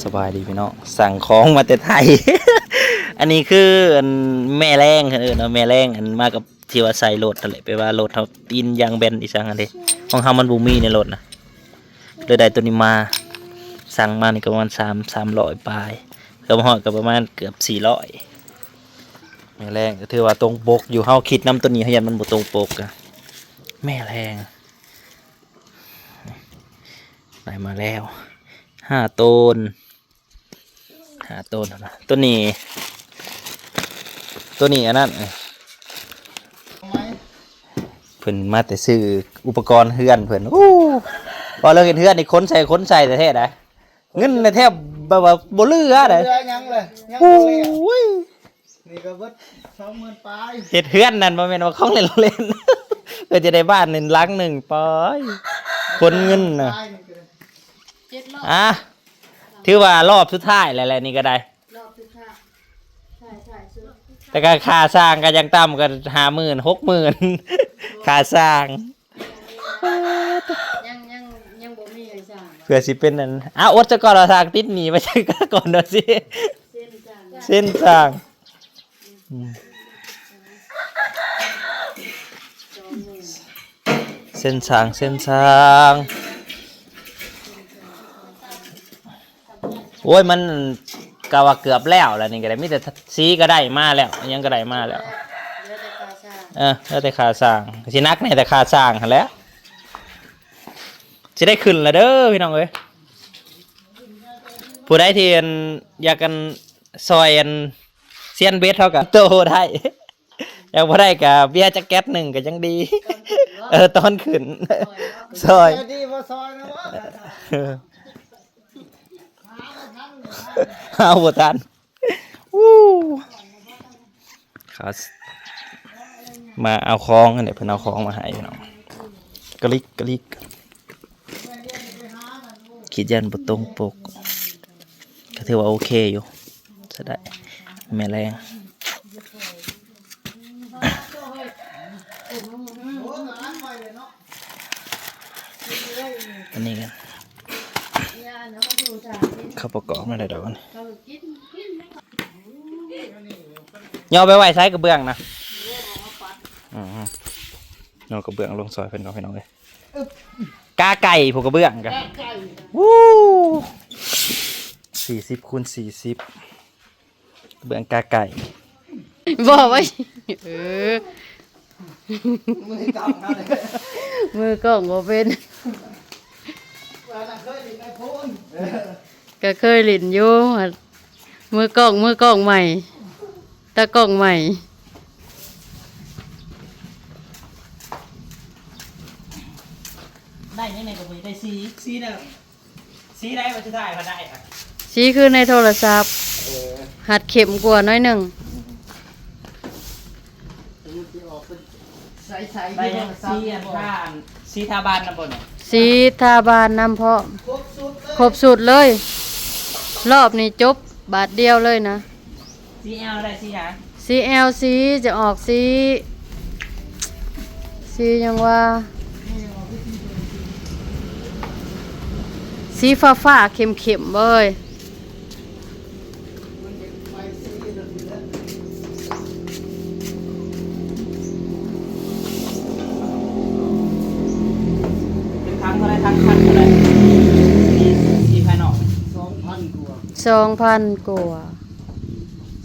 ສະບາຍດີພີ່ນ້ອງ ສັ່ງຂອງມາແຕ່ໄທ ອັນນີ້ຄື ອັນ ແມ່ແລງ ເພິ່ນເອີ້ນວ່າແມ່ແລງ ອັນ ມາກັບທີ່ວ່າໃສ່ລົດຫັ້ນແຫຼະ ແປວ່າລົດເຮົາຕີນຢາງແບນອີ່ສັງຫັ້ນເດ້ ຂອງເຮົາມັນບໍ່ມີໃນລົດນະ ເລີຍໄດ້ໂຕນີ້ມາ ສັ່ງມານີ້ກໍປະມານສາມ ສາມຮ້ອຍປາຍ ເກືອບຮອດກໍປະມານເກືອບສີ່ຮ້ອຍ ແມ່ແລງກໍຖືວ່າຕົງປົກຢູ່ ເຮົາຄິດນຳໂຕນີ້ ເຮົາຢ້ານມັນບໍ່ຕົງປົກ ກະແມ່ແລງ ໄດ້ມາແລ້ວຫ້າໂຕນ ຫ້າໂຕນ ໂຕນີ້ ໂຕນີ້ອັນນັ້ນ ເພິ່ນມາແຕ່ຊື້ອຸປະກອນເຮືອນເພິ່ນ ໂອ້ ເວົ້າເລື່ອງເຮັດເຮືອນນີ້ ຂົນໃສ່ຂົນໃສ່ແທ້ໆ ໄດ໋ ເງິນແທບແບບວ່າບໍ່ເຫຼືອໄດ໋ ບໍ່ເຫຼືອຫຍັງເລີຍ ຍັງບໍ່ແລ້ວ ໂອ້ຍ ນີ້ກໍເບິດສອງໝື່ນປາຍ ເຮັດເຮືອນນັ້ນບໍ່ແມ່ນວ່າຂອງເລ່ນໆ ເພື່ອຈະໄດ້ບ້ານນັ້ນຫຼັງໜຶ່ງ ປາຍ ຂົນເງິນນະ ເຈັດຮ້ອຍ ອ່ະ ຖືວ່າລອບສຸດທ້າຍແລ້ວແຫຼະ ນີ້ກໍໄດ້ ລອບສຸດທ້າຍ ທ້າຍສຸດ ແຕ່ກໍຄ່າສ້າງກໍຢ່າງຕ່ຳກໍຫ້າໝື່ນ ຫົກໝື່ນ ຄ່າສ້າງ ຍັງ ຍັງ ຍັງບໍ່ມີໃຫ້ສ້າງ ເພື່ອຊິເປັນອັນ ອ້າວ ອົດຊະກ່ອນວ່າສ້າງ ຕິດໜີ້ໄປຊະກ່ອນວ່າຊິ ເຊັນສ້າງ ເຊັນສ້າງ ອືມ ສອງໝື່ນ ເຊັນສ້າງ ເຊັນສ້າງ ໂອ້ຍ ມັນກະວ່າເກືອບແລ້ວແລ້ວ ນີ້ກໍໄດ້ ມີແຕ່ສີກໍໄດ້ມາແລ້ວ ຫຍັງກໍໄດ້ມາແລ້ວ ເຫຼືອແຕ່ຄ່າສ້າງ ເອີ ເຫຼືອແຕ່ຄ່າສ້າງ ຊິໜັກແດ່ແຕ່ຄ່າສ້າງຫັ້ນແຫຼະ ຊິໄດ້ຂຶ້ນແລ້ວເດີພີ່ນ້ອງເອີຍ ຜູ້ໃດທີ່ ອັນ ຢາກ ອັນ ຊ່ອຍ ອັນ ຊຽນເບັດເຮົາກໍໂທໄດ້ ຢາກບໍ່ໄດ້ກໍເບຍຈັກແກັດໜຶ່ງກໍຍັງດີ ເອີ ຕອນຂຶ້ນ ຊ່ອຍ ໃຈດີບໍ່ຊ່ອຍນະ ເອີ ຫາບໍ່ທັນ ຫາບໍ່ທັນ ອູ້ ເຂົາມາເອົາຂອງຫັ້ນແຫຼະ ເພິ່ນເອົາຂອງມາໃຫ້ພີ່ນ້ອງ ກະລິກກະລິກ ຄິດຢ້ານບໍ່ຕົງປົກ ກໍຖືວ່າໂອເຄຢູ່ ໃຊ້ໄດ້ ແມ່ແລງ ອັນນີ້ກັນ ເຂົ້າປະກອບມາໄດ້ດອກ ຍໍໄປໄວ້ໃສກະເບື້ອງນະ ອືມ ຍໍກະເບື້ອງລົງຊ່ອຍເພິ່ນເນາະ ພີ່ນ້ອງເອີຍ ກາໄກ່ ຜູ້ກະເບື້ອງກະ ກາໄກ່ ວູ້ ສີ່ສິບຄູນສີ່ສິບ ກະເບື້ອງກາໄກ່ ບໍ່ໄວ້ ເອີ ມືກ້ອງບໍ່ເປັນ ກໍເຄີຍຫຼິ້ນຢູ່ ມືກ້ອງ ມືກ້ອງໃໝ່ ຕາກ້ອງໃໝ່ ໄດ້ແນວໃດກໍບໍ່ໄດ້ ສີ ສີນັ້ນ ສີໃດວ່າຊິຖ່າຍມາໄດ້ ສີຄືໃນໂທລະສັບ ເອີ ຫັດເຂັ້ມກວ່າໜ້ອຍໜຶ່ງ ມັນຊິອອກເປັນ ໃສ່ໆ ໄດ້ຫຍັງ ສີອັນທາ ສີທາບ້ານນຳບໍ່ນີ້ ສີທາບ້ານນຳພ້ອມ ຄົບຊຸດເລີຍ ຄົບຊຸດເລີຍ ລອບນີ້ຈົບບາດດຽວເລີຍນະ ສີແອວໄດ້ ສີຫຍັງ ສີແອວ ສີຈະອອກສີ ສີຫຍັງວ່າ ສີຟ້າໆ ເຂັ້ມໆ ເວີຍ ເປັນຖັງເທົ່າໃດ ຖັງພັນເທົ່າໃດ ສີ ສີພາຍນອກ ສອງພັນກວ່າ ສອງພັນກວ່າ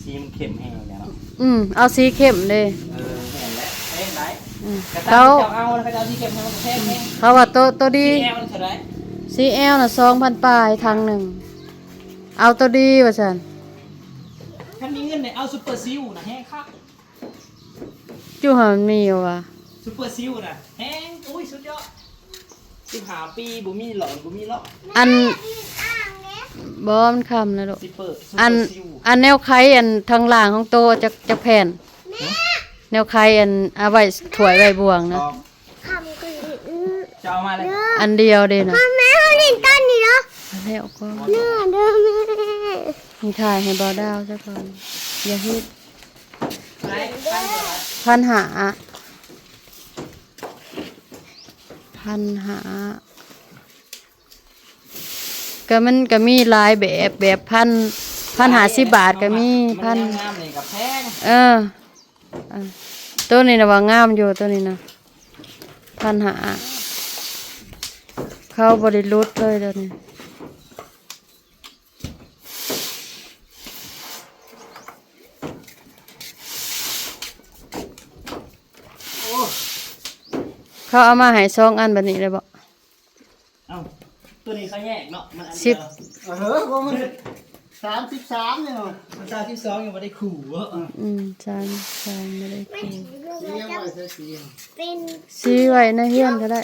ສີມັນເຂັ້ມແຮງແລ້ວເນາະ ອືມ ເອົາສີເຂັ້ມເດ້ ເອີ ແມ່ນແຫຼະ ແພງຫຼາຍ ອືມ ກະຕາມເຂົາເຈົ້າເອົາ ເຂົາເຈົ້າເອົາສີເຂັ້ມໃຫ້ມັນກະແພງແຮງ ເຂົາວ່າໂຕ ໂຕດີ ສີແອວນັ້ນເທົ່າໃດ ສີແອວນະ ສອງພັນປາຍ ຖັງໜຶ່ງ ເອົາໂຕດີວ່າຊັ້ນ ຄັນມີເງິນນີ້ເອົາຊຸບເປີຊີວນະ ແຮງຄັກ ຢູ່ຫັ້ນມັນມີຢູ່ຫວາ ຊຸບເປີຊີວນະ ແຮງ ໂອ້ຍ ສຸດຍອດ ສິບຫ້າປີ ບໍ່ມີຫຼອນ ບໍ່ມີເລາະ ອັນ ບໍ່ ມັນຄ່ຳແລ້ວລູກ ຊິເປີດ ຊຸບເປີຊີວ ອັນ ອັນແນວໄຂ ອັນທາງລ່າງຂອງໂຕ ຈັກ ຈັກແຜ່ນ ຮະ ແນວໄຂ ອັນ ເອົາໄວ້ຖ້ວຍໄວ້ບ່ວງນະ ຄຳກໍເຈົ້າເອົາມາເລີຍ ອັນດຽວເດ້ນະ ແມ່ ເຮົາຫຼິ້ນຕອນນີ້ເນາະ ແລ້ວກໍ ເດີແມ່ ນີ້ ຖ່າຍໃຫ້ບ່າວດາວຊະກ່ອນ ຢ່າເຮັດ ພັນຫ້າ ພັນຫ້າ. ກໍມັນກໍມີຫຼາຍແບບ ແບບພັນ ພັນຫ້າສິບບາດກໍມີ ພັນ ງາມໆນີ້ກໍແພງ ເອີ ອ່າ ໂຕນີ້ນະວ່າງາມຢູ່ ໂຕນີ້ນະ ພັນຫ້າ ເຂົາບໍ່ໄດ້ຫຼຸດເລີຍດຽວນີ້ ໂອ້ ເຂົາເອົາມາໃຫ້ສອງອັນແບບນີ້ໄດ້ບໍ່? ເອົ້າ ຕົວນີ້ເຂົາແຍກເນາະ ມັນອັນດຽວ ສິບ ເອີ ຂອງມັນສາມສິບສາມນີ້ເນາະ ມັນສາມສິບສອງຍັງບໍ່ໄດ້ຄູ່ເນາະ ອືມ ສາມສິບສາມບໍ່ໄດ້ຄູ່ ສີຍັງບໍ່ໃສ່ສີ ເປັນສີໄວ້ໃນເຮືອນກໍໄດ້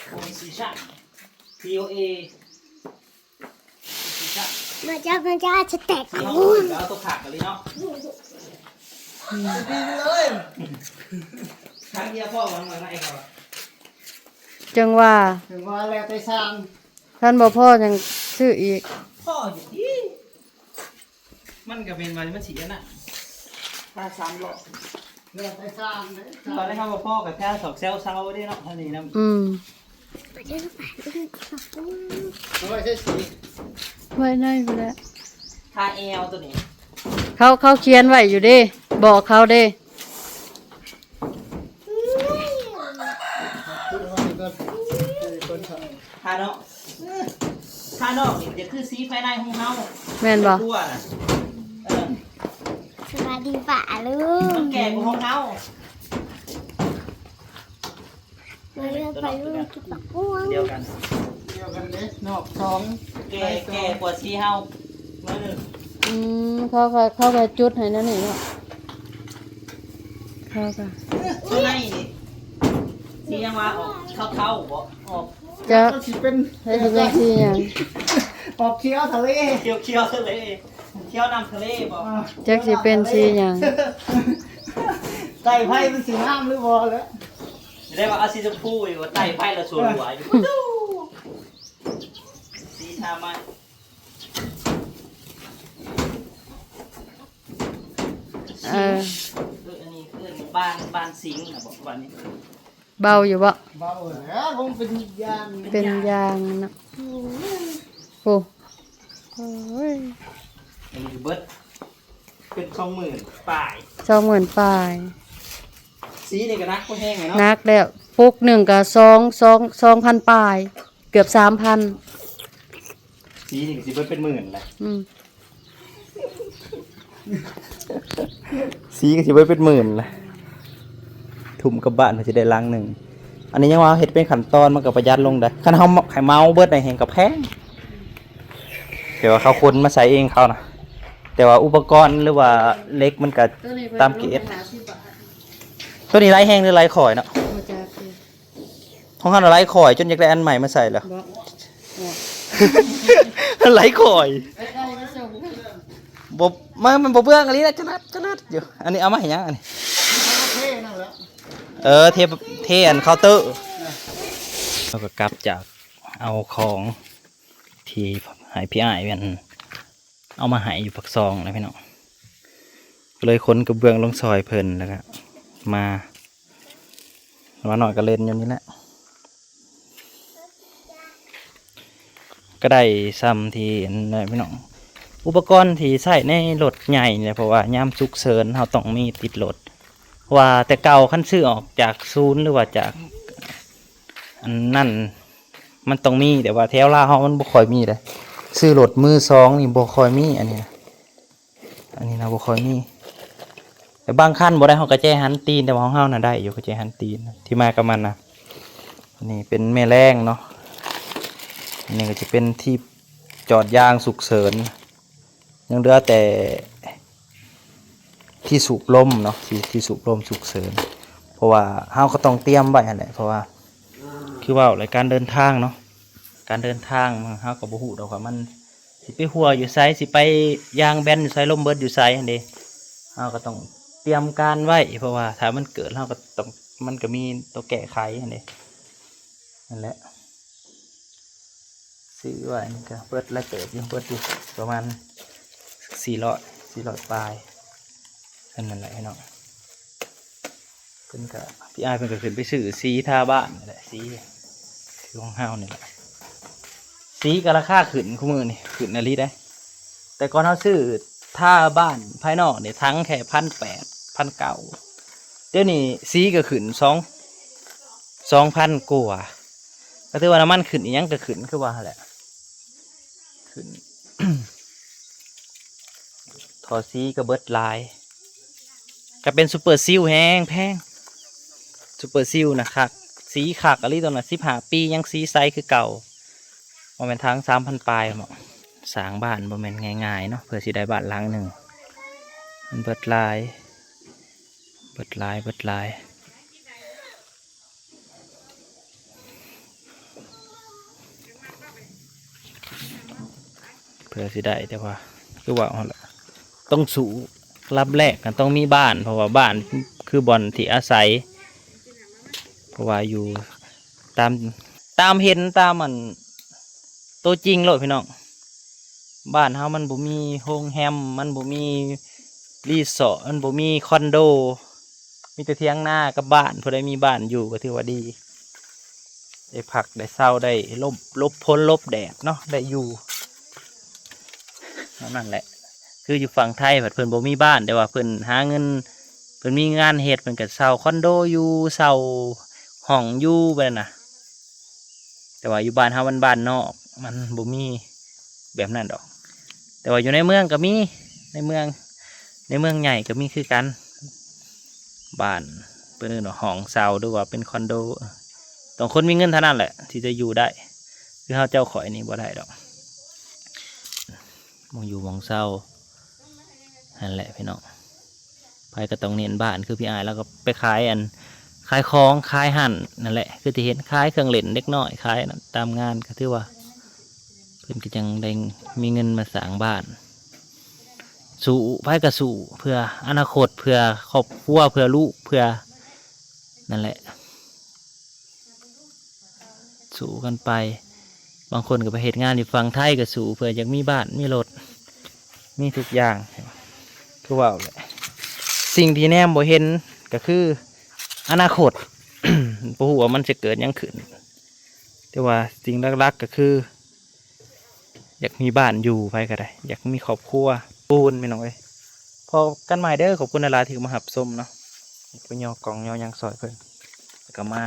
ໂອ້ຍ ສີຊ້າງ ພີໂອເອ ມາຈ້າ ມາຈ້າ ຈະແຕກ ເອົາຕົວຂາດກັນເລີຍເນາະ ອືມ ດີເລີຍ ຄັ້ງດຽວພໍຫວັງໄວ້ໃນເຂົາ ຈັ່ງວ່າ ຈັ່ງວ່າແລ້ວແຕ່ຊ່າງ ຄັນບໍ່ພໍຈັ່ງຊື້ອີກ ພໍຢູ່ຕິ ມັນກໍແມ່ນວ່າມັນຊິອັນນັ້ນ ຖ້າສາມຮ້ອຍ ແລ້ວແຕ່ຊ່າງເດ້ ຕອນແລກເຮົາບໍ່ພໍກໍແຖວສອກແຊວເຊົາເດ້ເນາະ ເທົ່ານີ້ນຳ ອືມ ເອົາໄວ້ໃສ່ສີ ໄວ້ໃນພຸ້ນແຫຼະ ທາແອວຕົວນີ້ ເຂົາ ເຂົາຂຽນໄວ້ຢູ່ເດ້ ບອກເຂົາເດ້ ທາເນາະ ເອີ ທານອກນີ້ຈະຄືສີພາຍໃນຂອງເຮົາ ແມ່ນບໍ່? ຕົວນະ ເອີ ສະບາຍດີປ້າລຸງ ມັນແກ່ກວ່າຂອງເຮົາ ມາເລືອກໄປລຸງກິນບັກມ່ວງ ດຽວກັນ ດຽວກັນເດ້ ນອກສອງ ແກ່ ໃນສອງ ແກ່ກວ່າສີເຮົາ ໜ້ອຍໜຶ່ງ ອືມ ເຂົາກໍ ເຂົາກໍຈຸດໃຫ້ແນວນີ້ເນາະ ເຂົາກໍ ເອີ ຂ້າງໃນນີ້ ສີຫຍັງວະ? ອອກເທົາໆ ບໍ່? ອອກ ຈັກ ມັນຊິເປັນ ໃຜຊິເປັນສີຫຍັງ? ອອກຂຽວທະເລ ຂຽວ ຂຽວທະເລ ຂຽວນ້ຳທະເລບໍ່? ອ່າ ຈັກຊິເປັນສີຫຍັງ? ໃຕ້ໄຟມັນຊິງາມຫຼືບໍ່ແຫຼະ? ໄດ້ວ່າເອົາສີຊົມພູຢູ່ ວ່າໃຕ້ໄຟລະສົວຍຢູ່ ສີທາໄມ້ ເອີ ເອີ ອັນນີ້ເອີ້ນບ້ານ ບ້ານສິງນະບໍ ບ້ານນີ້ ເບົາຢູ່ບໍ່? ເບົາແລ້ວ ຄົງເປັນຢາງ ເປັນຢາງເນາະ ໂອ້ ໂອ້ຍ ອັນນີ້ເບິດ ເປັນສອງໝື່ນປາຍ ສອງໝື່ນປາຍ ສີນີ້ກໍໜັກພໍແຮງແລ້ວເນາະ ໜັກແລ້ວ ປຸກໜຶ່ງກໍສອງ ສອງ ສອງພັນປາຍ ເກືອບສາມພັນ ສີນີ້ກໍຊິເບິດເປັນໝື່ນແຫຼະ ອືມ ສີກໍຊິເບິດເປັນໝື່ນລະ ທຸ່ມກັບບ້ານເພິ່ນຊິໄດ້ຫຼັງໜຶ່ງ ອັນນີ້ຍັງວ່າເຮັດເປັນຂັ້ນຕອນ ມັນກໍປະຢັດລົງໄດ໋ ຄັນເຮົາໃຫ້ເໝົາເບິດໃນແຮງກໍແພງ ແຕ່ວ່າເຂົາຂົນມາໃສ່ເອງເຂົານະ ແຕ່ວ່າອຸປະກອນ ຫຼືວ່າເຫຼັກມັນກໍຕາມເກດ ຕົວນີ້ໄຫຼແຮງ ຫຼືໄຫຼຄ່ອຍເນາະ? ບໍ່ຈັກ ຂອງເຮົານະໄຫຼຄ່ອຍ ຈົນຢາກໄດ້ອັນໃໝ່ມາໃສ່ແລ້ວ ບໍ່ ໄຫຼຄ່ອຍ ບໍ່ ມັນ ມັນບໍ່ເບື້ອງອີ່ຫຼີນະ ຈະລັດ ຈະລັດຢູ່ ອັນນີ້ເອົາມາໃຫ້ຫຍັງອັນນີ້? ເອີ ເທ ເທອັນເຄົາເຕີ ເຮົາກໍກັບຈາກເອົາຂອງທີ່ໃຫ້ພີ່ອ້າຍແມ່ນ ເອົາມາໃຫ້ຢູ່ປາກຊ່ອງນະພີ່ນ້ອງ ກໍເລີຍຂົນກະເບື້ອງລົງຊ່ອຍເພິ່ນ ແລ້ວກະມາ ມານ້ອຍກະເຫຼັ້ນຢູ່ນີ້ແຫຼະ ກະໄດ້ຊ່ຳທີ່ອັນນັ້ນແຫຼະພີ່ນ້ອງ ອຸປະກອນທີ່ໃຊ້ໃນລົດໃຫຍ່ນີ້ແຫຼະ ເພາະວ່າຍາມສຸກເສີນເຮົາຕ້ອງມີຕິດລົດ ເພາະວ່າແຕ່ເກົ່າຄັນຊື້ອອກຈາກສູນ ຫຼືວ່າຈາກ ອັນນັ້ນມັນຕ້ອງມີ ແຕ່ວ່າແຖວລາວເຮົາມັນບໍ່ຄ່ອຍມີເດ້ ຊື້ລົດມືສອງນີ້ບໍ່ຄ່ອຍມີ ອັນນີ້ນະ ອັນນີ້ນະບໍ່ຄ່ອຍມີ ແຕ່ບາງຄັນບໍ່ໄດ້ ເຮົາກະແຈຫັນຕີນ ແຕ່ວ່າຂອງເຮົານະໄດ້ຢູ່ ກະແຈຫັນຕີນທີ່ມາກັບມັນນະ ອັນນີ້ເປັນແມ່ແລງເນາະ ອັນນີ້ກະຈະເປັນທີ່ຈອດຢາງສຸກເສີນ ຍັງເຫຼືອແຕ່ທີ່ສູບລົມເນາະ ທີ່ ທີ່ສູບລົມສຸກເສີນ ເພາະວ່າເຮົາກໍຕ້ອງຕຽມໄວ້ຫັ້ນແຫຼະ ເພາະວ່າຄືເວົ້າແຫຼະ ການເດີນທາງເນາະ ການເດີນທາງເຮົາກໍບໍ່ຮູ້ດອກວ່າມັນຊິໄປຮົ່ວຢູ່ໃສ ຊິໄປຢາງແບນຢູ່ໃສ ລົມເບີດຢູ່ໃສຫັ້ນເດ້ ເຮົາກໍຕ້ອງຕຽມການໄວ້ ເພາະວ່າຖ້າມັນເກີດ ເຮົາກໍຕ້ອງ ມັນກໍມີຕົວແກ້ໄຂຫັ້ນເດ້ ນັ້ນແຫຼະ. ຊື້ໄວ້ນີ້ກໍເບິດຫຼາຍເຕີບຢູ່ ເບິດຢູ່ປະມານສີ່ຮ້ອຍ ສີ່ຮ້ອຍປາຍ ເທົ່ານັ້ນແຫຼະພີ່ນ້ອງ ເພິ່ນກໍ ພີ່ອ້າຍເພິ່ນກໍຂຶ້ນໄປຊື້ສີທາບ້ານນັ້ນແຫຼະ ສີ ຄືຂອງເຮົານີ້ແຫຼະ. ສີກໍລາຄາຂຶ້ນ ຄຸມື້ນີ້ຂຶ້ນອີ່ຫຼີເດ້. ແຕ່ກ່ອນເຮົາຊື້ທາບ້ານພາຍນອກນີ້ ຖັງແຄ່ພັນແປດ ພັນເກົ້າ ດຽວນີ້ສີກໍຂຶ້ນສອງ ສອງພັນກວ່າ. ກໍຖືວ່ານ້ຳມັນຂຶ້ນ ອີ່ຫຍັງກໍຂຶ້ນ ຄືວ່າຫັ້ນແຫຼະ ຂຶ້ນ ທໍ່ສີກໍເບິດຫຼາຍ. ກໍເປັນຊຸບເປີຊິວແຮງແພງ ຊຸບເປີຊິວນະຄັກ ສີຄັກອີ່ຫຼີ. ຕອນນັ້ນສິບຫ້າປີຍັງສີໃສຄືເກົ່າ. ບໍ່ແມ່ນຖັງສາມພັນປາຍເນາະ. ສ້າງບ້ານບໍ່ແມ່ນງ່າຍໆເນາະ ເພື່ອຊິໄດ້ບ້ານຫຼັງໜຶ່ງ. ມັນເບິດຫຼາຍ ເບິດຫຼາຍ ເບິດຫຼາຍ ເພື່ອຊິໄດ້. ແຕ່ວ່າຄືເວົ້າຫັ້ນແຫຼະ ຕ້ອງສູ້. ລຳແລກກໍຕ້ອງມີບ້ານ ເພາະວ່າບ້ານຄືບ່ອນທີ່ອາໄສ. ເພາະວ່າຢູ່ຕາມ ຕາມເຫັນຕາມອັນໂຕຈິງໂລດພີ່ນ້ອງ. ບ້ານເຮົາມັນບໍ່ມີໂຮງແຮມ ມັນບໍ່ມີຣີສອດ ມັນບໍ່ມີຄອນໂດ ມີແຕ່ຖຽງນາກັບບ້ານ. ຜູ້ໃດມີບ້ານຢູ່ກໍຖືວ່າດີ ໄດ້ພັກໄດ້ເຊົາ ໄດ້ຫຼົບ ຫຼົບຝົນຫຼົບແດດເນາະ ໄດ້ຢູ່. ເທົ່ານັ້ນແຫຼະ. ຄືຢູ່ຝັ່ງໄທພັດເພິ່ນບໍ່ມີບ້ານ ແຕ່ວ່າເພິ່ນຫາເງິນ ເພິ່ນມີງານເຮັດ ເພິ່ນກໍເຊົ່າຄອນໂດຢູ່ ເຊົ່າຫ້ອງຢູ່ແບບນັ້ນນະ. ແຕ່ວ່າຢູ່ບ້ານເຮົາມັນບ້ານນອກ ມັນບໍ່ມີແບບນັ້ນດອກ. ແຕ່ວ່າຢູ່ໃນເມືອງກໍມີ ໃນເມືອງ ໃນເມືອງໃຫຍ່ກໍມີຄືກັນ ບ້ານ ເພິ່ນເອີ້ນວ່າຫ້ອງເຊົ່າ ຫຼືວ່າເປັນຄອນໂດ. ຕ້ອງຄົນມີເງິນເທົ່ານັ້ນແຫຼະທີ່ຈະຢູ່ໄດ້ ຄືເຮົາເຈົ້າຂ້ອຍນີ້ບໍ່ໄດ້ດອກ. ໝ່ອງຢູ່ໝ່ອງເຊົ່າຫັ້ນແຫຼະພີ່ນ້ອງ. ໃຜກໍຕ້ອງເນັ້ນບ້ານ ຄືພີ່ອ້າຍລາວກໍໄປຂາຍອັນ ຂາຍຂອງ ຂາຍຮ້ານນັ້ນແຫຼະ ຄືທີ່ເຫັນ ຂາຍເຄື່ອງຫຼິ້ນເດັກນ້ອຍ ຂາຍນັ້ນຕາມງານ. ກໍຖືວ່າເພິ່ນກໍຍັງໄດ້ມີເງິນມາສ້າງບ້ານ. ສູ້ ໃຜກໍສູ້ເພື່ອອະນາຄົດ ເພື່ອຄອບຄົວ ເພື່ອລູກ ເພື່ອນັ້ນແຫຼະ ສູ້ກັນໄປ. ບາງຄົນກໍໄປເຮັດງານຢູ່ຝັ່ງໄທ ກໍສູ້ເພື່ອຢາກມີບ້ານ ມີລົດ ມີທຸກຢ່າງ. ຄືເວົ້າແຫຼະ ສິ່ງທີ່ແນມບໍ່ເຫັນກໍຄືອະນາຄົດ ບໍ່ຮູ້ວ່າມັນຈະເກີດຫຍັງຂຶ້ນ. ແຕ່ວ່າສິ່ງຫຼັກໆກໍຄື ຢາກມີບ້ານຢູ່ ໃຜກໍໄດ້ ຢາກມີຄອບຄົວ. ປູນພີ່ນ້ອງເອີຍ ພໍກັນໃໝ່ເດີ. ຂອບຄຸນຫຼາຍໆທີ່ມາຮັບຊົມເນາະ ໄປຍໍກ້ອງຍໍຫຍັງຊ່ອຍເພິ່ນ ແລ້ວກໍມາ